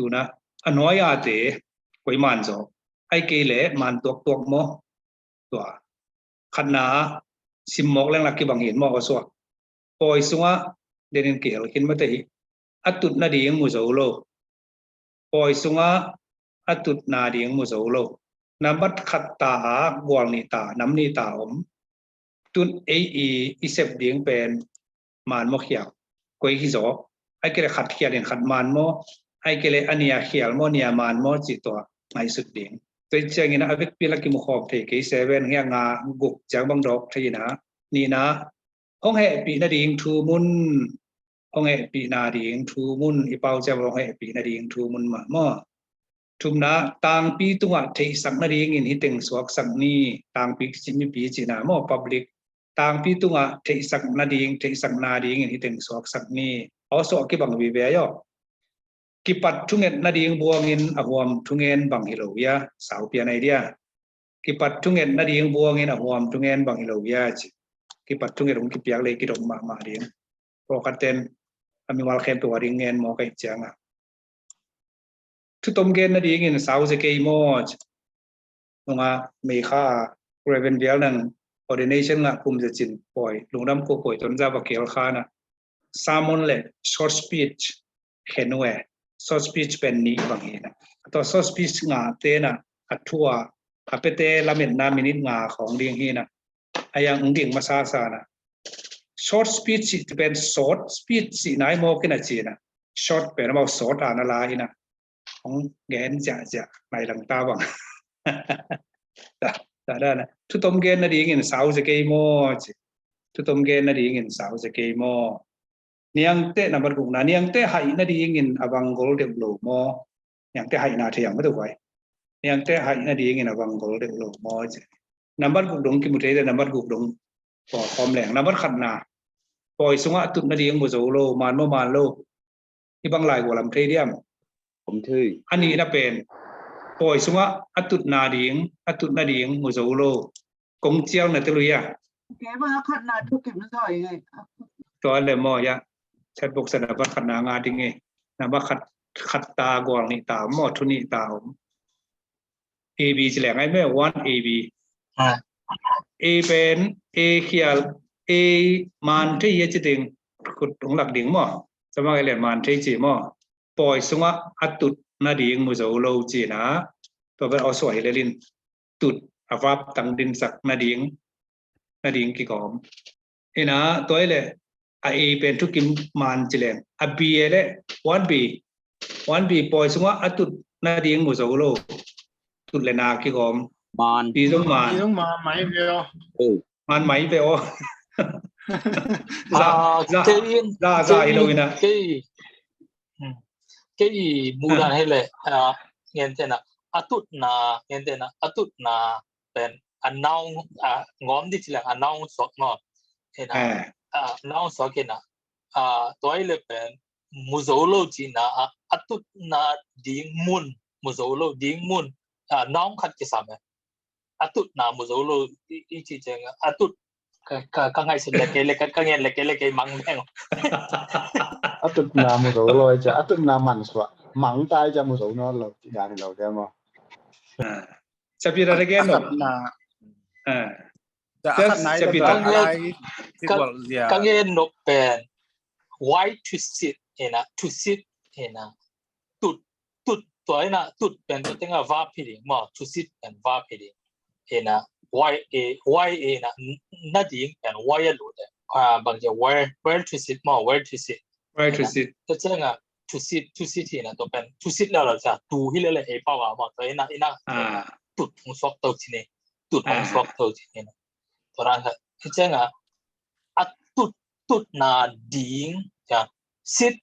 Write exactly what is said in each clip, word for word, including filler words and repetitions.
Tuna a nuai a te koi man zaw, ai kei le man tuaktuak maw? Tua khatna simmawk leng lak kibang hin maw, a suak. Pawi sungah denin kihel khin mate hi. A tut nading mu zo lo. Pawi sungah a tut nading mu zo lo. Nambat khat ta a gual nih ta, nam nih ta om. Tun ei i, i sep ding pen man maw khial? Koi hi zaw? Ai kei le khat khial in khat man maw? Ai kei le a nia khial maw, nia man maw, ci tua ngaihsut ding. Tua ciangin a vekpi la kimu khawm thei kei seven hia nga guk ciang bang dawk thei ina. Nina, hong hehpih nading thu mun. Hong hehpih nading thu mun. I pau ciang hong hehpih nading thu mun mah maw? Thumna, tangpi tungah theihsak nadingin hi teng suaksak ni. Tangpi ci mipi cina maw, public. Tangpi tungah theihsak nading, theihsak nadingin hi teng suaksak ni. Aw suak kibang vive aw. Kipat thunget nading buangin a huam thungen bang hi lo ia, saupian ai dia. Kipat thunget nading buangin a huam thungen bang hi lo ia ci. Kipat thunget hong kipiak le kidong mahmah ding. Pawlkhat ten a mimal khempeuh a ding ngen maw ka hih cianga. Thutom gen nadingin sau ze kei maw ci. Nunga Meikha a Reverend Vial Nang ordination ngah kum ze cin pawi, lungdam ko pawi Tonzang va kial khana. Sermon le short speech khen uh e. Short speech pen nih bang hina. Tua short speech nga tena a thu a a pete lametna minute nga khawng ding hina. A yang ung ding masa sana. Short speech si pen short speech si nai mawk ina cina. Short pen amau short ana la ina. Hong gen ziahziah nai lang ta bang. Ta, ta dana. Thutom gen nadingin sau ze kei maw ci. Thutom gen nadingin sau ze kei maw. Niangte nambat gukna, niangte haih nadingin a vanggol deuh lo maw? Niangte haihna thei ang matu vai. Niangte haih nadingin a vanggol deuh lo maw ci. Nambat guk dong kimu thei te nambat guk dong. Pawi khawm leng. Nambat khatna. Pawi sungah a tut nading mu zo lo, man maw man lo. I bang lai gua lam thei diam. Om thei. A nihna pen. Pawi sungah a tut nading, a tut nading mu zo lo. Kong cial na te lui a. Kei bang a khatna thukim zoi ngai. Tua le maw ia. Chat box a nambat khatna nga ding e. Nambat khat, khat ta gual nih ta maw, thu nih ta om. A B ci leng ai me one A B. A pen, A khial, A man thei a ci ding. Kut ung lak ding maw. Sama kei le man thei ci maw. Pawi sungah a tut nading mu zo lo cina. Tua pen aw suai lelin tut a vap tang dinsak nading, nading kigawm. Ina tua ile a A pen thukim man ci leng. A B e le one B, one B pawi sungah a tut nading mu zo lo. Tut le na kigawm. Man. Pi zong man. Pi zong man mai ve aw. Man mai ve aw. Za, za, za, za i lo ina. Kei, kei mudan hele, a, ngen tena, a tutna, ngen tena, a tutna pen, a noun, a, ngawm di ci leng, a noun suak ngawm. Ena, a, noun suak ena, a, tua ile pen, mu zo lo cina, a, a tutna ding mun, mu zo lo ding mun, a, noun khat kisam e. A tutna mu zo lo, i, i ci ciang, a tut, ka, ka, ka ngaihsut le kei le, ka, ka ngen le kei le kei mang deng. A tutna mu zo lo, ai cia, a tutna man suak, mang tai cia mu zo nawn lo, ci dan hi lo, cia maw. Sapira again, no? Sapira. Ka ngen nop pen, why to sit ena, to sit ena, tut, tut, tua ena, tut pen tua tenga verb hi ding, maw, to sit pen verb hi ding. Ena, why, e, why ena, nading pen why a lut e. Bang cia where, where to sit, maw, where to sit. Where to sit. Tua cianga, to sit, to sit hi na, tua pen, to sit lel lel cia, to hi lel lel, e pau a, maw, tua ena, ena, tut hong suak to ci ne, tut hong suak to ci ne. Tua ran ka, tua cianga, a tut, tutna ding, cia, sit,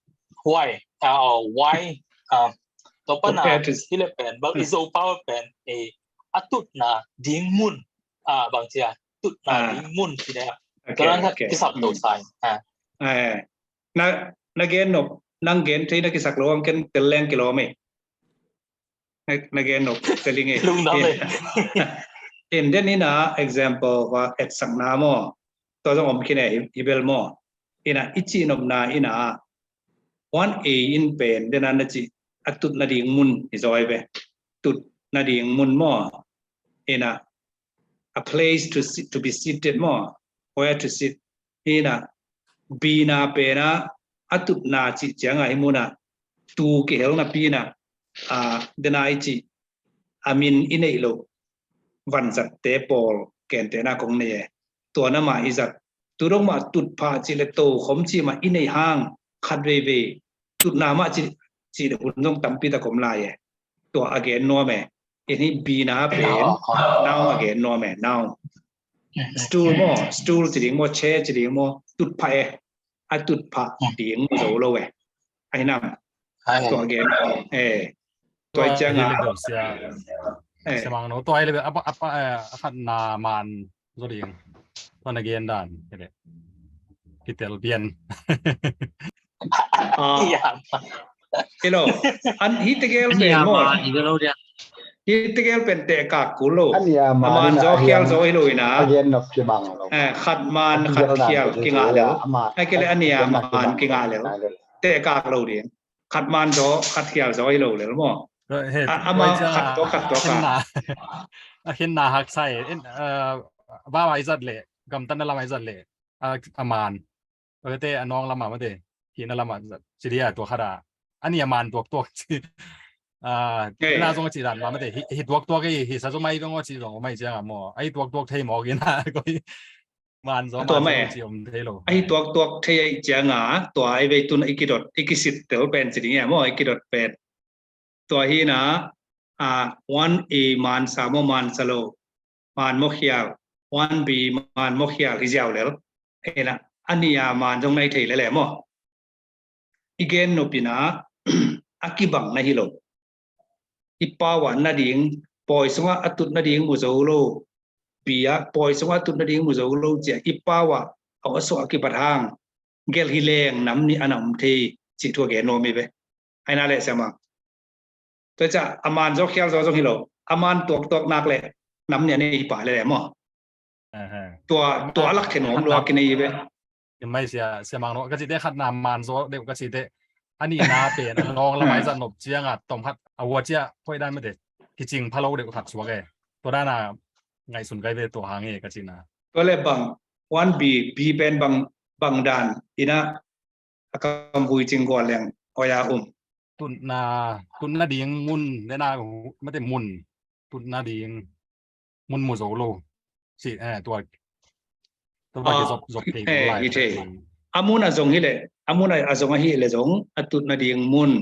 why, a, why, a, tua pana, hi le pen, bang, i zo pau pen, e, a tutna ding mun, a, bang cia, tutna ding mun ci ne. Tua ran ka, kisap to sai, a. Na, na gen nop, nang gen thei na kisak lo ang ken tel leng kilawm e. Na, na gen nop, tel ing e. Lungdam e. In den ina example va etsakna maw. Tua zong om khin e hi, hi bel maw. Ina i cih nopna ina one A in pen, den an na cih a tut nading mun hi zaw hi ve. Tut nading mun maw? Ina, a place to sit, to be seated maw? Where to sit? Ina, bina pena a tutna cih cianga hi muna tu kihel napi ina, a, dena i cih a min i neih loh vanzatte pawl kentena kong nei e. Tua na mah i zat. Tu dong mah tutphah cih le tokhom cih mah i neih hang khat veivei tutna mah cih, cih le hun zong tampi tak om lai e. Tua a gen nuam e. Ina hi bina pen noun a gen nuam e, noun. Stool maw, stool ci ding maw, chair ci ding maw, tutphah e. A tutphah ding mu zo lo e. Ahi nam. Tua gen e. Tua i cianga. Sia Mang No, tua i le a khatna man zo ding. Tua na gen dan. Kitel pian. Hello. An hi tegel pen maw. Hi tegel pen tehkak kul lo. A man zaw khial zaw hi lo ina. Khat man khat khial kingah lel. Ai kei le a nia man kingah lel. Tehkak lo ding. Khat man zaw khat khial zaw hi lo lel maw. A man khat tua khat tua ka. A khenna haksa e. Bawa i zat le gamtatna lama i zat le a man. Tua te a nawng lamah mate, hihna lamah ci dia tua khata. A nia man tuaktuak ci. Ina zong a ci dan mah mate, hi tuaktuak hi, hi sa zong mai zong a ci zong mai cianga maw. A hi tuaktuak thei mawk ina koi man zong man zong ci om thei lo. A hi tuaktuak thei a i cianga tua i vei tun i kidot, i kisit tel pen ci ding ia maw, i kidot pen. Tua hi ina, a, one A mansa maw mansa lo, man maw khial, one B man maw khial hi ziau lel. Ina, a nia man zong nai thei lele maw. I gen nop ina, a kibang na hi lo. I pau a nading, pawi sungah a tut nading mu zo lo. Bia, pawi sungah a tut nading mu zo lo cia. I pau a, a suah a kibat hang. Gel hi leng nam nih a na om thei, cih thu a gen nuam hi ve. Aina le siama. Tua ca a man zaw khial zaw zong hi lo. A man tuaktuak nak le nam nih a nei hi pah le le maw. Tua, tua a lak khen om lua kinei hi ve. Mai sia, sia mang no, ka cite khatna man zaw deuh ka cite. A nihna pen a nawng lamai zat nop cianga tom khat a ua cia koih dan mate. Kicing phalo deuh khat suak e. Tua dana ngaihsun kai ve tua hang e ka cina. Tua le bang, one B, B pen bang, bang dan ina a kam vui cing gual leng oya um. Tutna, tutna ding mun, nena mate mun, tutna ding mun mu zo lo. Si, eh, tua, tua ba ki zop, zop thei lai. A mun a zong hi le, a mun a zong a hi le zong, a tutna ding mun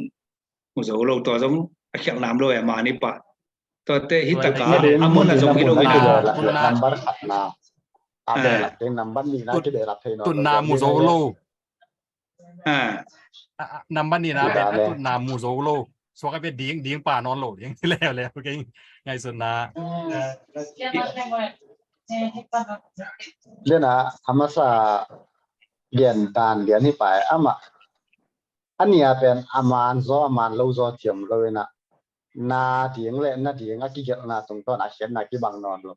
mu zo lo, tua zong a khial nam lo e mani pa. Tua te hi taka, a mun a zong hi lo hi na. Number khatna. A behlap ding number nihna kibehlap thei nawn lo. Tutna mu zo lo. Number nihna pen a tutna mu zo lo. Suak a pe ding, ding pa nawn lo ding. Leuleu kei ngaihsutna. Lena a masa lian dan lian hi pai ama. A nia pen a man zaw a man lo zaw thiam lo ina. Na ding le na ding a kigelhna tungtawn a khiatna kibang nawn lo.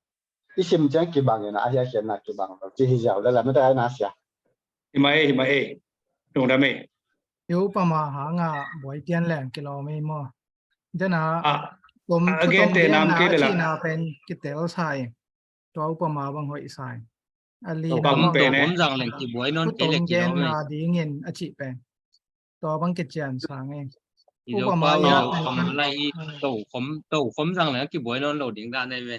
I sim ciang kibang ina, a hi a khiatna kibang lo. Ci hi ziau le la mete ai na sia. Hi mai, hi mai. Lungdam e. I upama hanga buai pian leng kilawm ei maw. Dena a gen te nam ke le la. Cina pen kitel sai. Tua upama bang hoih sai. A li bang pen e. Khom zang leng kibuai non ke le kilawm ei. Dingin a cih pen. Tua bang kician sang e. Upama ya pen lai i to khom, to khom zang le kibuai non lo ding dan e ve.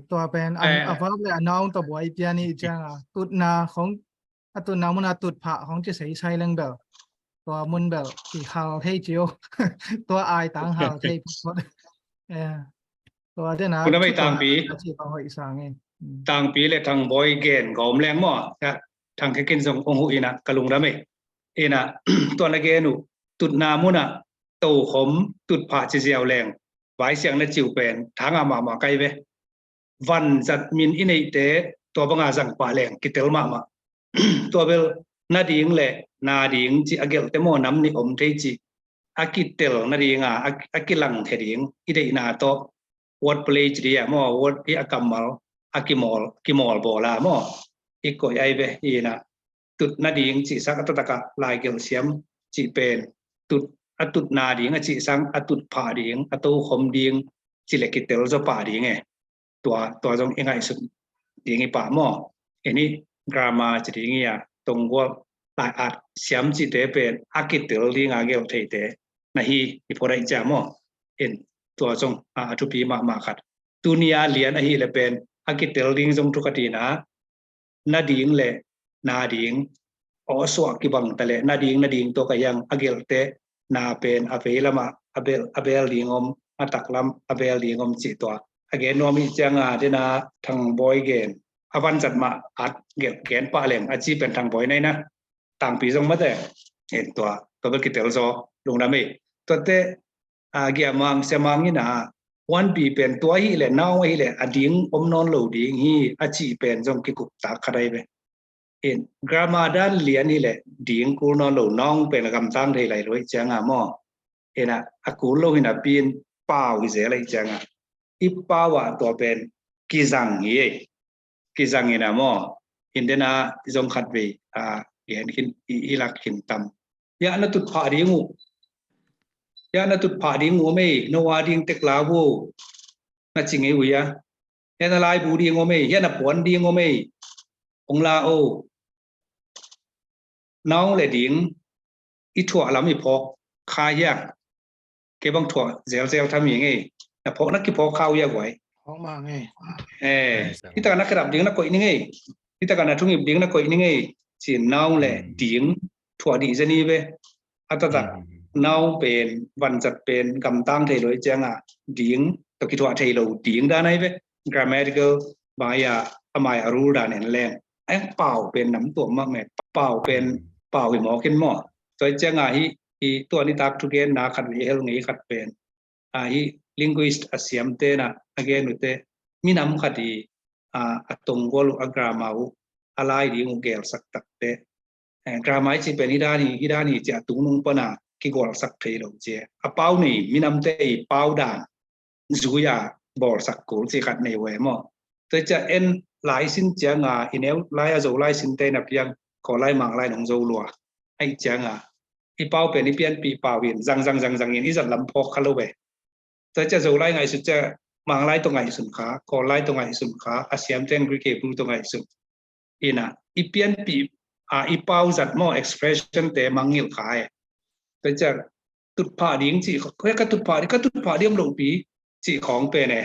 Tua pen a verb le a noun to buai pian i cianga tutna khong a tutna muna tutphah khong ci sei sai leng bel. Tua mun bel ki hal thei ciu. Tua ai tang hal thei phot. Tua dena tangpi. Tangpi le thang boi gen gom leng maw. Thang kekin zong ong hu ina ka lungdam e. Ina tua na gen uh tutna muna tokhom tutphah ci ziau leng vai siang na ciu pen thanga mahmah kai ve. Van zat min i neihte tua banga zang pah leng kitel mahmah. Tua bel na ding le na ding ci a gelhte maw nam nih om thei ci a kitel na dinga a kilang thei ding i deihna tawh word play ci dia maw word i a kammal a kimawl kimawl bawla maw i koih ai ve ina. Tut nading cihsak a taktakah laigelh siam cih pen tut a tut na ding a cih sang a tut phah ding, a tokhom ding, ci le kitel zaw pah ding e. Tua, tua zong i ngaihsut ding i pah maw? Eni grammar ci ding i a, tonggual, lai at, siam cihte pen a kitel ding a gelh theite na hi i phudaih cia maw? In tua zong a, a thupi mahmah khat. Tuni a lian ahih le pen a kitel ding zong thu khat hi na, na ding le na ding, aw suah kibang ta le na ding, na ding tua ka hiang a gelhte, na pen a vei lamah a bel, a bel ding om, a taklam a bel ding om cih tua a gen nuam hi cianga dena Thangbawi gen a vanzat mah at gelh gen pah leng a ci pen Thangbawi naina tangpi zong mate. En tua tua bel kitel zaw lungdam ei. Tuate a, giamang siamang ina, huanpi pen tua hi le, naung ahi le a ding om nawn lo ding hi a cih pen zong kikup tak khat ahi ve. In grammar dan lian hi le ding kul nawn lo, naung pen a gamtang thei lai lo hi cianga maw? Ina a kul lo hi napi in pau hi zel ahi cianga i pau ah tua pen kizang hi ei. Kizang ina maw? In dena i zong khat vei a, i hen khin, i, i lak khin tam. Hiah na tutphah ding uh, hiah na tutphah ding uh om ei, na ua ding tek la uh, na ci ngei uh hia? Hiah na laibu ding om ei, hiah na puan ding om ei, hong la o. Naung le ding i thuah lam i phawk kha hia? Kei bang thuah zelzel tham hi ngei. Na phawk na kiphawk kha uh hia guai? Phawk mah ngei. Eh, hitakan na khedap ding na koih ni ngei. Hitakan na thungip ding na koih ni ngei. Ci naung le ding thuah dih zeni ve. A taktak naung pen vanzat pen gamtang thei lo i cianga ding tawh kithuah thei lo ding dan ahi ve. Grammatical bang a, a mai a rule dan en leng. Ai pau pen nam tuam mah me, pau pen pau hi mawk in maw? Tua i cianga hi, hi tua nitak thugenna khat vei hel ngei khat pen a, hi linguist a siamte na a gen uhte, minam khat hi a, a tonggual uh, a grammar uh, a lai ding uh gelsak takte, eh, grammar i ci pen hi dan hi, hi dan hi ci a tungnung pana kigualsak thei lo ci a pau nei minamte i pau dan zui a bawlsak kul ci khat nei uh e maw? Tua cia en lai sin cianga i neu lai a Zo lai sinte na piang Kawl lai Mang lai nong zo lua ahi cianga i pau pen i pianpih pau in zang zang zang zang in i zat lam phawk kha lo ve. Tua cia Zo lai ngaihsut cia Mang lai tawh ngaihsun kha, Kawl lai tawh ngaihsun kha, a siamten Greek Hebrew tawh ngaihsun. Ina i pianpih a i pau zat maw expression te mangngilh kha e. Tua cia tutphah ding cih, ka tutphah, ka tutphah ding om lopi cih khawng pen e.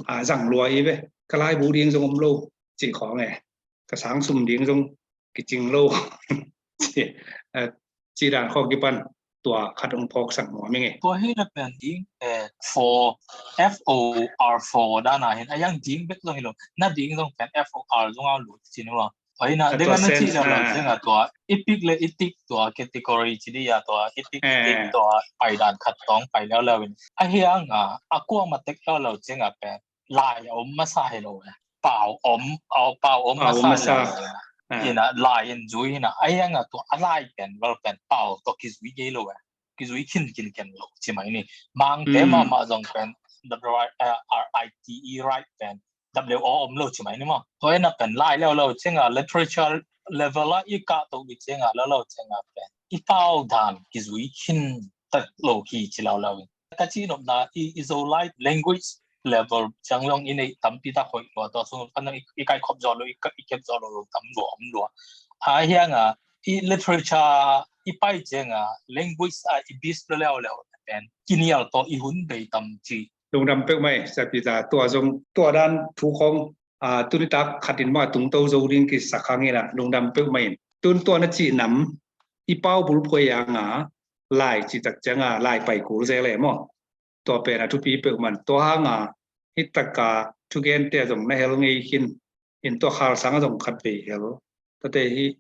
A, zang lua i ve, ka laibu ding zong om lo cih khawng e. Ka sangsum ding zong kicing lo. Ci, a, ci dan khawng kipan tua khat hong phawk sang nuam ing e. Tua hi na pen ding, eh, for, F O R for dan a hin, a yang ding bek zong hi lo. Na ding zong pen F O R zong a lut cin ua. Tua hi na, deng a na ci leu leu cianga tua i pik le i tik tua category ci di a tua i pik i tik tua pai dan khat tawng pai leu leu in. A hianga a kuama tek leu leu cianga pen lai a om masa hi lo e. Pau om, au, pau om masa hi lo e. Ina lai in zui hina a hianga tua a lai pen vel pen pau tua kizui kei lo e. Kizui khin khin ken lo ci mai ni. Mangte mahmah zong pen W I, eh, R I T E, right pen W O om lo ci mai ni maw? Tua ina pen lai leu leu cianga literature level a i kah to i cianga leu leu cianga pen i pau dan kizui khin tak lo hi ci leu leu in. Ka ci nopna i, i Zo lai language level ciang zong i neih tampi tak hoih lua, tua sung kan i, i kai khop zaw lo, i, i kep zaw lo, lo tam lua om lua. A hianga i literature i pai cianga language a i bis leu leu pen kinial tawh i hun bei tam ci. Lungdam peuh mai, Sia Peter, tua zong, tua dan thu khawng, a, tunitak khatin mah tungto zo ding kisak hang ina, lungdam peuh mai in. Tun tua na cih nam, i pau bulphuai anga, lai cih tak cianga, lai pai kul zel e maw? Tua pen a thupi peuh man. Tua hanga, hi taka thugente zong na hel ngei khin, in tua khal sang zong khat vei hel. Tuate hi,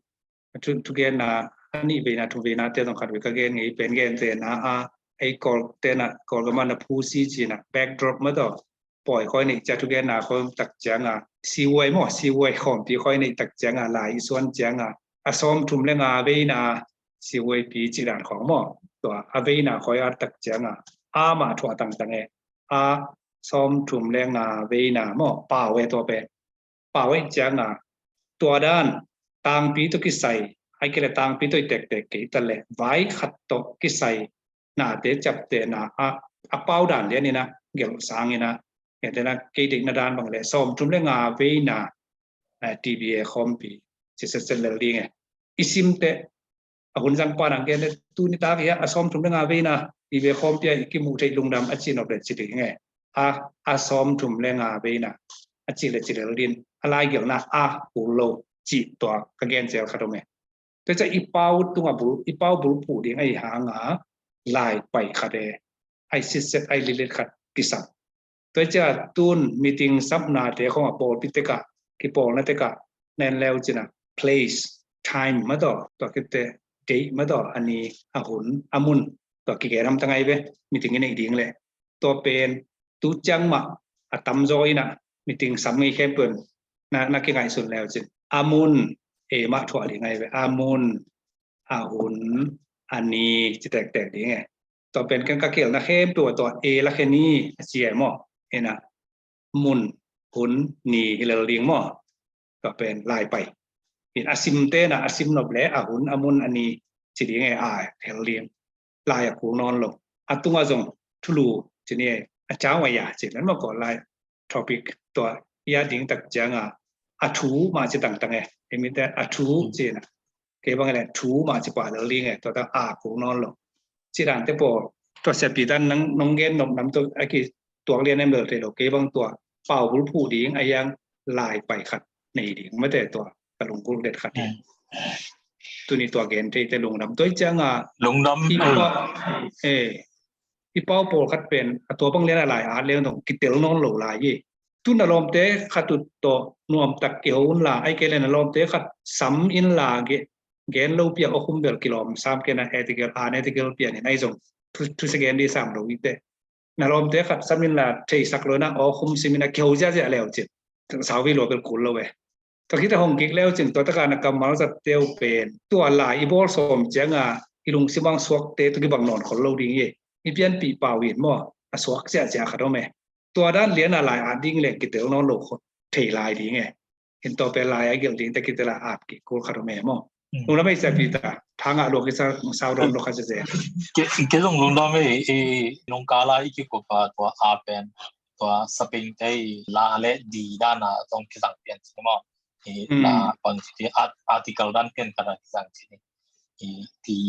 a thu, thugenna, a nih veina, thu veina te zong khat vei ka gen ngei pen gen te na a, ei Kawl te na, Kawl gama na phusi ci na, backdrop ma tawh. Pawi khoi neih cia thugenna khoi tak cianga, siwai maw, siwai khawmpi khoi neih tak cianga, lai i suan cianga, a sawm thum le nga veina, siwai pi ci dan khawng maw. Tua, a veina khoi a tak cianga, a mah thuah tangtang e, a sawm thum le nga veina maw, pau e tua pen. Pau e cianga, tua dan, tangpi tawh kisai, ai kei le tangpi tawh i tektek kei ta le, vai khat tawh kisai, nate ciaptehna a, a pau dan lian in a gelh sangin a, ente na kei deihna dan bang le sawmthum le nga veina, eh, T B A khawmpi ci setset lel ding e. I simte a hun zang pan ang gen le tuni tak hi a, a sawmthum le nga veina T B A khawmpi a i kimuh theih lungdam a ci nop le ci ding e. A, a sawmthum le nga veina a ci le ci lel din a laigelhna a kul lo ci tua ka gen zel khat om e. Tua ciang i pau tunga bul, i pau bulphuh ding ahi hanga lai pai khat e, ai sitset ai lilit khat kisam. Tua ciang tun meeting sapnate khong a pawlpi tekah, kipawlna tekah nen leu cina place, time mataw, tua kite date mataw, a ni, a hun, a mun, tua kigen hamtang ai ve, meeting i neih ding le. Tua pen tu ciang mah a tamzaw in a meeting sam ngei khempeuh na, na kingaihsun leu cin a mun e mah thuah ding ai ve, a mun, a hun, a ni ci tektek ding e. Tua pen ken ka kielna khempeuh a tua e la khe ni a ci e maw? Ina mun, hun, ni hi lel ding maw? Tua pen lai pai. In a simte na a sim nop le a hun, a mun, a ni ci ding e, a hel ding. Lai a kul nawn lo. A tunga zong thulu ci ni e, a cang waya ci nan ma ko lai topic tua ia ding tak cianga a thu mah ci tangtang e. Emite a thu ci na. Kei bang le thu mah ci pah lel ding e, tua ta a kul nawn lo. Ci dan te pawl tua sia pi dan nang nong gen nop nam tua a ki tuak lian em bel thei lo. Kei bang tua pau bulphuh ding a yang lai pai khat nei ding mate tua ka lunggulh det khat hi. Tuni tua gen thei te lungdam tua i cianga lungdam i pa e. I pau pawlkhat pen a tua bang lian a lai at leng dong kitel nawn lo lai hi. Tun a lawmte khat ut tawh nuamtak kiho unla ai kei len a lawmte khat sam inla ge, gen lo piak awkhum bel kilawm sam kena ethical, unethical pian in ai zong thu, thu se gen di sam lo ite. Na lawmte khat sam inla theisak lo na awkhum sim ina kiho ziahziah leu cin. Sauvi lo bel kul lo e. Tua khita hong kik leu cin tua taka na kammal zatteu pen tua lai i bawl sawm cianga i lungsim ang suakte tua kibang nawn khol lo ding hi. I pianpih pau in maw a suak ciahciah khat om e. Tua dan lian a lai at ding le kitel nawn lo khol thei lai ding e. In tua pen lai a gelh ding te kitel a at kik kul khat om e maw? Lungdam ei sia pi ta thangah luak i sa sau dawn lo khat sia sia. Ke zong lungdam ei i nungkala i kikup a tua a pen tua saping te i la le di dana zong kizang pian si maw? I la pang si article dan pian khat a kizang si i di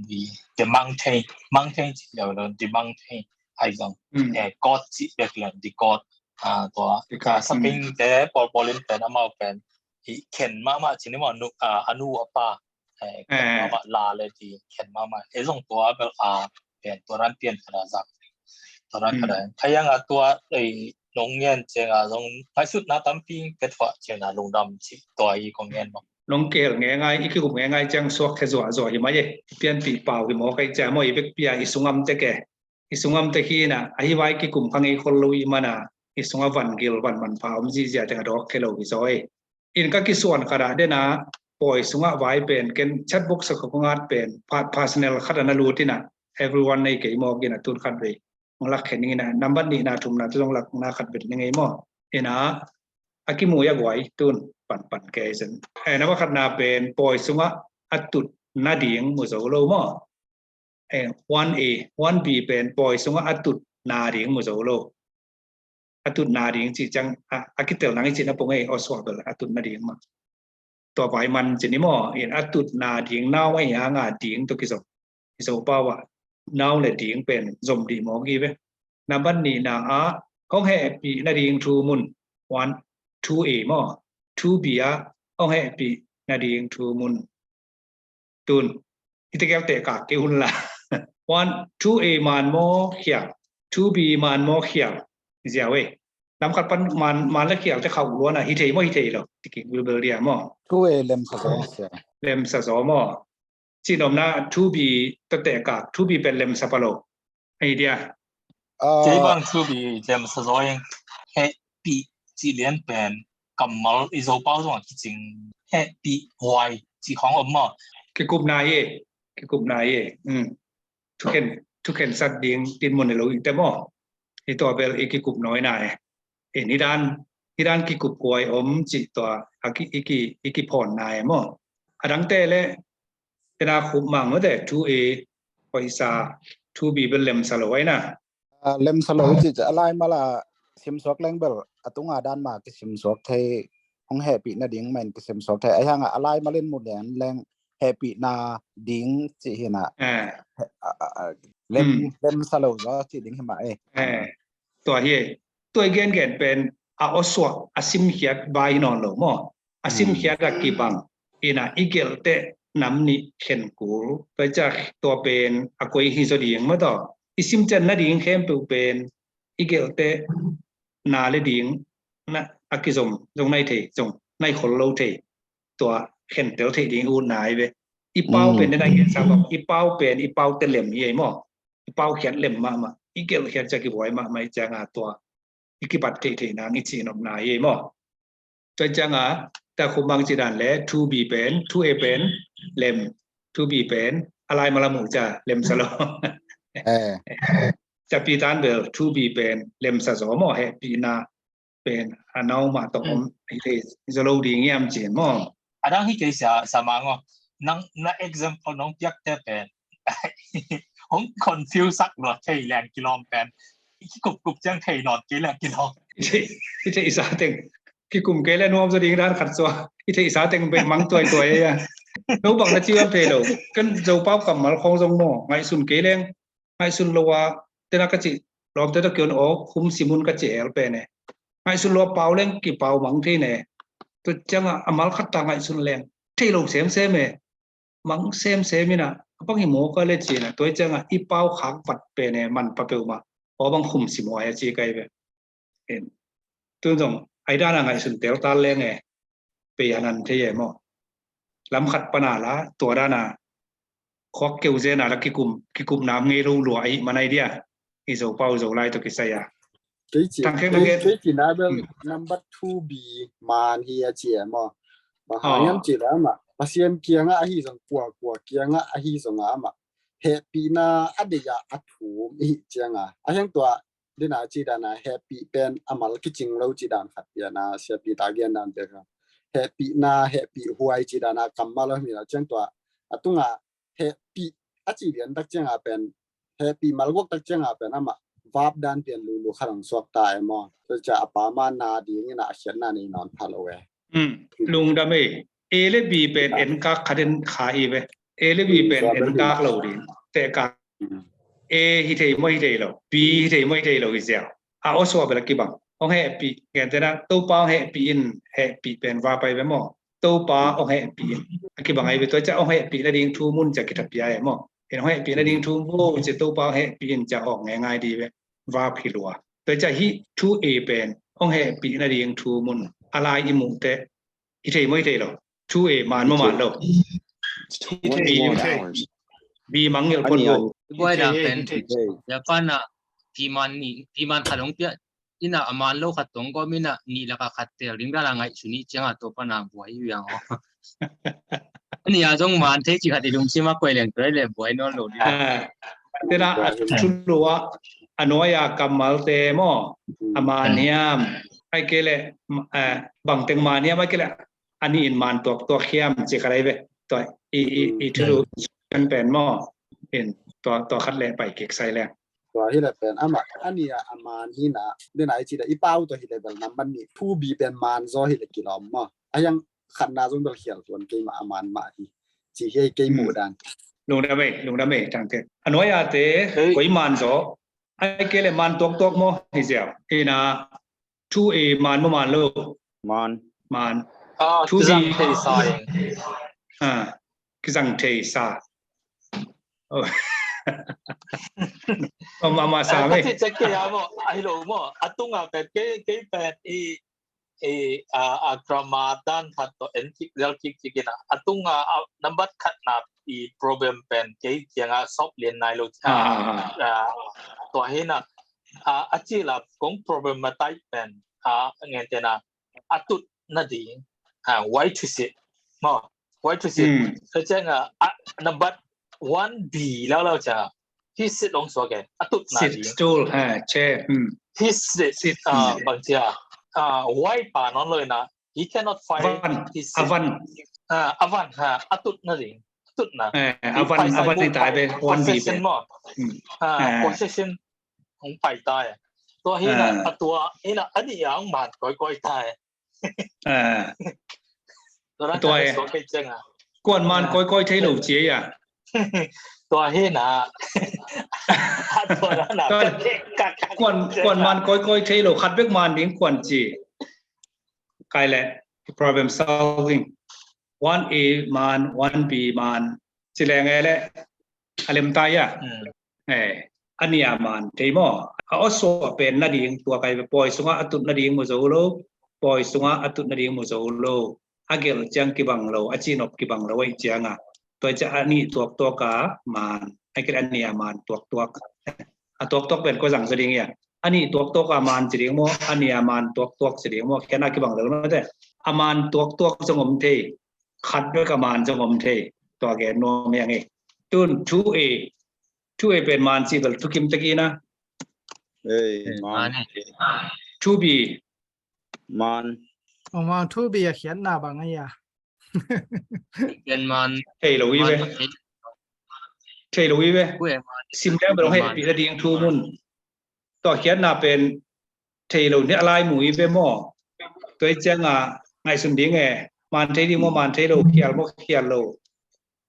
di the mountain, mountain si lo lo di mountain ai zong eh God si bek lo di God tua saping te pawl pawl in pen amau pen i khen mahmah si ni maw, anu a pa khen mahmah la le di khen mahmah e zong tua bel a pen tua ran pian khat a zang tua ran khat a kha yang a tua ei nong ngen ciang a zong ngaihsutna tampi ke thuah ciang a lungdam ci tua i kong ngen maw. Nong kihel ngei ngai i kikup ngei ngai ciang suak khe zuah zuah hi mai e. I pianpih pau hi maw kai ciang maw i vekpi a i sungam te ke i sungam te hi na a hi vai kikum kha ngei khol lo i mana i sunga van gil van manpha om zihziah teng a dawk khe lo hi zaw e. In ka kisuan khat ah dena pawi sungah vai pen ken chatbox a ka ngat pen personal khat a na lut ina everyone nei kei mawk ina tun khat vei hong lak khe ning ina nambat nihna thumna tu zong lakna khat vet ning ei maw? Ina a kimu a guai tun panpan kei sen. Nambat khatna pen pawi sungah a tut nading mu zo lo maw? One A, one B pen pawi sungah a tut nading mu zo lo. A tut nading ci ciang a kitel nang i cin a pong ei aw suah bel a tut nading mah. Tua vai man cin i maw in a tut nading nau ahi hanga ding tua kizom. I zo pau ah nau le ding pen zom dih mawk i ve. Nambat nihna ah hong hehpih nading thu mun one, two A maw, two B ah hong hehpih nading thu mun. Tun i tegel teh kak kei hun la. One, two A man maw khial, two B man maw khial. Ziau e. Lam khat pan man, man le khial te khauh luan a hi thei maw hi thei lo. Tiking bilbel dia maw. Two A lem sa zaw sia. Lem sa zaw maw. Cinomna two B ta teh kak, two B pen lem sa pa lo. Ahi dia. Kei bang two B lem sa zaw ing. Hehpih ci lian pen kammal i zo pau zong a kicing hehpih huai ci khong om maw? Kikupna i e, kikupna i e. Thukhen, thukhen sat ding tin mun i lo i te maw? I tua bel i kikup nawi na e. In i dan, i dan kikup kuai om ci tua a ki, i ki, i kiphawn na e maw? A dangte le tena khup mang mawte two A Hoihsa, two B bel lemsa lo ahi na. Ah, lemsa lo ci ci a lai mala simsuak leng bel a tunga dan ma kisimsuak thei, hong hehpih nading ma in kisimsuak thei. Ahi hanga a lai malin mu lian leng hehpih nading ci hi na. Ah. Ah, ah, ah, lem, hmm, lemsa lo zaw ci ding hi mah e. Eh, tua hi e. Tua i gengen pen a awsuah a simkhiat vai hi nawn lo maw? A simkhiat a kibang ina i gelhteh nam nih khen kul. Tua i ciang tua pen a koi hi zaw ding maw taw? I sim cian nading khempeuh pen i gelhteh na le ding na a kizom zong nai thei, zong nai khol lo thei. Tua khentel thei ding ut nai ve. I pau pen den a gen sa bang, i pau pen i pau te lem hi ei maw? I pau khiat lem mahmah, i gelh khiat ciang kibuai mahmah i cianga tua i kipat theihtheih nang i cihnopna hi ei maw? Tua cianga ta khumang ci dan le two B pen, two A pen lem, two B pen a lai mala mu cia lemsa lo. Eh. Cia Peter bel two B pen lemsa zaw maw, hehpihna pen a nau mah tawh om hi thei zaw lo ding hiam ci maw? A dang hi kei sia, sa mang aw. Nang na example nong piakte pen hong confuse sak lua thei leng kilawm pen. I kikupkup ciang thei nawn kei leng kilawm. I thei, i theihsa teng kikum kei le nuam zaw ding dan khat sua. I theihsa teng bek mang tuaituai a. No bang na ci wan thei lo. Kan Zopau kammal khong zong maw, ngaihsun kei leng ngaihsun lo a, tena ka cih lawmte tawh kion aw, khum simun ka cih el pen e. Ngaihsun lo a pau leng kipau mang thei ne. Tua cianga a mal khat ta ngaihsun leng thei lo semsem e. Mang semsem ina a bang hi maw ka le cina, tua cianga i pau khak vat pen e, man pa peuhmah aw bang khum sim huai a ci kai ve. Tun zong ai dana ngaihsun teltal leng e, pei hanan thei e maw? Lam khat pana la tua dana khuak keu zena la kikum, kikum nam ngei lo lua ahi manai dia. I Zopau Zolai tawh kisai a. Kei ci, kei ci na bel number two B man hi a ci e maw? Bang hang hiam ci la amah Pasian kianga ahi zong, kuakua kianga ahi zong a amah hehpihna a deih a a thum ihi cianga a hiang tua dena ci dana hehpih pen a mal kicing lo ci dan khat piana siapi ta gen dan te kha. Hehpihna, hehpih huai ci dana kammal a hmina ciang tua a tunga hehpih a ci lian tak cianga pen, hehpih malguak tak cianga pen amah vap dan pian lulu khat ang suak ta e maw? Tua cia a pa ma na dingina a khiatna nei nawn pha lo e. Lungdam e. A le B pen en kak khat en kha i ve. A le B pen en kak lo ding. Teh kak. A hi thei maw hi thei lo, B hi thei maw hi thei lo hi ziau. A awsuah bel a kibang. Hong hehpih, gentena Topa hong hehpih in, hehpih pen va pai ve maw? Topa hong hehpih in a kibang ai ve. Tua cia hong hehpih nading thu mun cia kitha pia e maw? In hong hehpih nading thu mun cia Topa hong hehpih in cia hong ngai ngai di ve. Va phi lua. Tua cia hi thu A pen hong hehpih nading thu mun a lai i muh teh hi thei maw hi thei lo. Thu A man maw man lo. Hi thei. Bi mangngilh phot lo. Buai dah pen. Ya pana bi man ni, bi man khat hong pia. Ina a man lo khat tong gom ina ni laka khat tel ding dala ngaihsun i cianga tua pana buai i wiang aw. Ani a zong man thei ci khat i lungsim a koi leng tua i le buai nawn lo ding. Tena a thu lua a nuai a kammalte maw? A man hiam? Ai kei le bangteng man hiam? Ai kei le a ni in man tuaktuak hiam ci kha lai ve. Tua i, i, i thu lu kan pen maw? In tua, tua khat le pai kik sai leng. Tua hi le pen amah a ni a a man hi na, dena i ci da i pau tua hi le bel namban ni thu bi pen man zaw hi le kilawm maw? A hiang khatna zong bel khial tuan kei mah a man mah hi. Ci hi kei muh dan. Lungdam ei, lungdam ei, tangte. A nuai a te koi man zaw. Ai kei le man tuaktuak maw hi ziau. Ina Thu A man maw man lo? Man. Man. Ah, thu B. Kizang thei sa ing. Ah, kizang thei sa. Oh. Om ama sa me. Kei a maw, ahi lo maw. A tunga pen kei, kei pen i, i, a, a grammar dan khat to en kik, lel kik kik ina. A tunga, a, nambat khat na i problem pen kei kianga solve lian nai lo. Ah, ah, ah. Ah, tua hi na. Ah, a ci la kong problem ma tai pen. Ah, ngen te na. A tut nading, ah, why to sit? Maw, why to sit? Tua ciang a, number one B lau lau ciang a, he sit long suak e, a tut nading. Sit, stool, ha, chair. He sit, sit, ah, bang ciang a, ah, why pa nawn lo ina, he cannot find his seat. A van. Ah, a van, ha, a tut nading. tutna. Eh, a van, a van i tai ve, one B possession ve maw. Hmm. Ah, eh. Possession hong pai tai. Tua hi na, eh, a tua hi na, a nih a hong man kawikawi tai. Eh. Tua dan tua eh. Kuan man kawikawi thei lo ci a. Tua hi na. Tua dan na. Kuan, kuan man kawikawi thei lo, khat bek man ding kuan ci. Kai le, problem solving. One A man, one B man. Ci leng e le, a lem tai a. Hmm. Eh, a nih a man thei maw. A awsuah pen nading tua kai ve, pawi sungah a tut nading mu zo lo, pawi sungah a tut nading mu zo lo. A gelh ciang kibang lo, a cihnop kibang lo ahih ciangin. Tua ciang a nih tuaktuak a man, a kil a nih a man tuaktuak. A tuaktuak pen kua zang zaw ding ia. A nih tuaktuak a man ci ding maw, a nih a man tuaktuak ci ding maw, khiatna kibang lo na te. A man tuaktuak zong om thei, khat bek a man zong om thei. Tua gen nuam hi ing e. Tun two A, two A pen man ci bel thukim tek in a. Ei, man. Two B. Man. Oh, man, two B a khiatna bang a ia. Ken man. Thei lo hi ve. Thei lo hi ve. Sim leng bel hong hehpih nading thu mun. Tua khiatna pen thei lo nih a lai mu hi ve maw. Tua hi ciangin ngaihsun ding e. Man thei ding maw, man thei lo, khial maw, khial lo.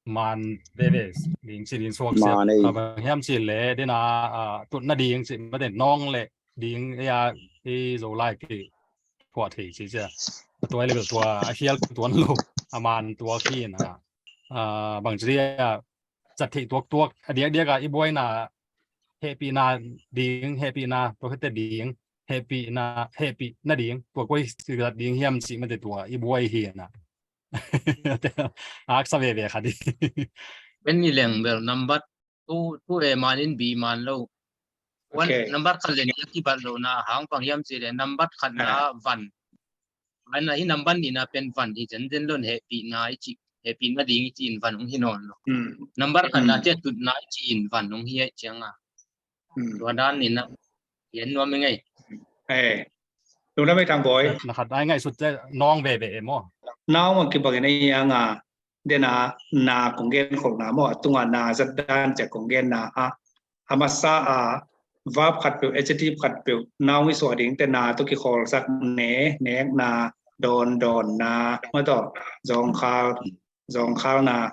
Man veve ding ci ding suak sia. Man ei. Ka bang hiam ci le, dena, ah, tut nading ci, mate nawng le ding, ia, i Zolai ki phuah thei ci cia. Tua le tua, a khial tuan lo, a man tua ki na. Ah, bang ci dia, zat thei tuaktuak, a diakdiak a i buaina, hehpihna ding, hehpihna, tua khete ding, hehpihna, hehpih nading, tua koi zat ding hiam ci mate tua, i buai hi na. Aksa veve khat hi. Pen ni leng bel number two, two A man in B man lo. One, okay. Number khat le nih a kibat lo na hang bang hiam ci le number khat na van. Ana hi number nih na pen van hi zenzen lo in hehpihna i ci, hehpih nading i ci in van hong hi nawn lo. Hmm. Number khat na cia tutna i ci in van hong hi ahih ciangin. Hmm. Tua dan in a, hian nuam i ngei. Eh. Lungdam ei Thang Bawi. Na khat ai ngaihsut cia nawng veve e maw. Nawng a kibang in a iang a, dena na kong gen kholhna maw, a tunga na zat dan cia kong genna a, a masa a verb khat peuh, adjective khat peuh, nawng i suah ding te na tawh kikhawlsak ne, nekna, dawn, dawnna, maw tawh, zawngkhal, zawngkhalna,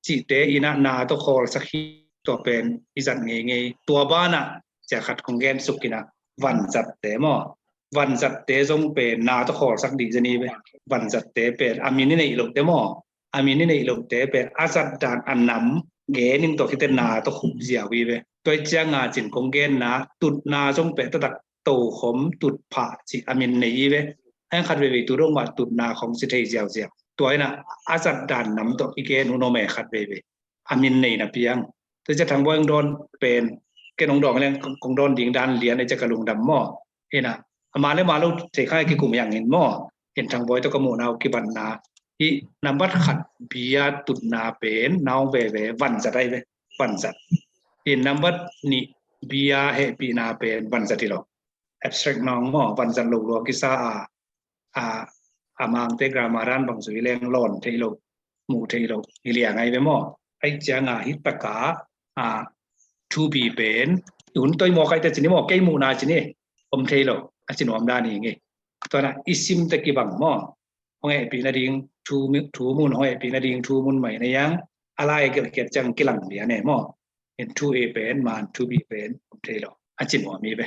cihte in a na tawh khawlsak hi tua pen i zat ngeingei. Tua banah cia khat kong gensuk in a vanzatte maw. Vanzatte zong pen na tawh khawlsak dih zen hi ve. Vanzatte pen a min i neih lohte maw. A min i neih lohte pen a zat dan a nam gen in tua khite na tawh khup ziau hi ve. Tua hi cianga cin kong genna tutna zong pen taktak tokhom tutphah cih a min nei hi ve. A khat veivei tu dong mah tutna khong ci thei ziauziau. Tua in a a zat dan nam tawh i gen hun om e khat veivei. A min nei na piang. Tua cia Thang Bawi hong dawn pen ken hong dawn leng kong dawn ding dan lian e cia ka lungdam maw. Hi na, a ma le ma lo thei kha kikum hiang in maw. Hin Thang Bawi tawh ka muhna uh kibatna hi nambat khat bia tutna pen nawng veve vanzat ai ve. Vanzat. Hin nambat nih bia hehpihna pen vanzat hi lo. Abstract nawng maw, vanzat lo lua kisa a, a, a Mangte grammar dan bang zui leng lawn thei lo, mu thei lo hi liang ai ve maw. Ai cianga hi taka a two B pen tun toi maw kai te cini maw, kei muhna cini om thei lo a ci nuam dan hi nge. Tuana i sim te kibang maw. Hong hehpih nading thu mun, hong hehpih nading thu mun mai na yang a lai gelkhiat ciang kilang lian e maw. Hin two A pen man two B pen om thei lo a ci nuam hi ve.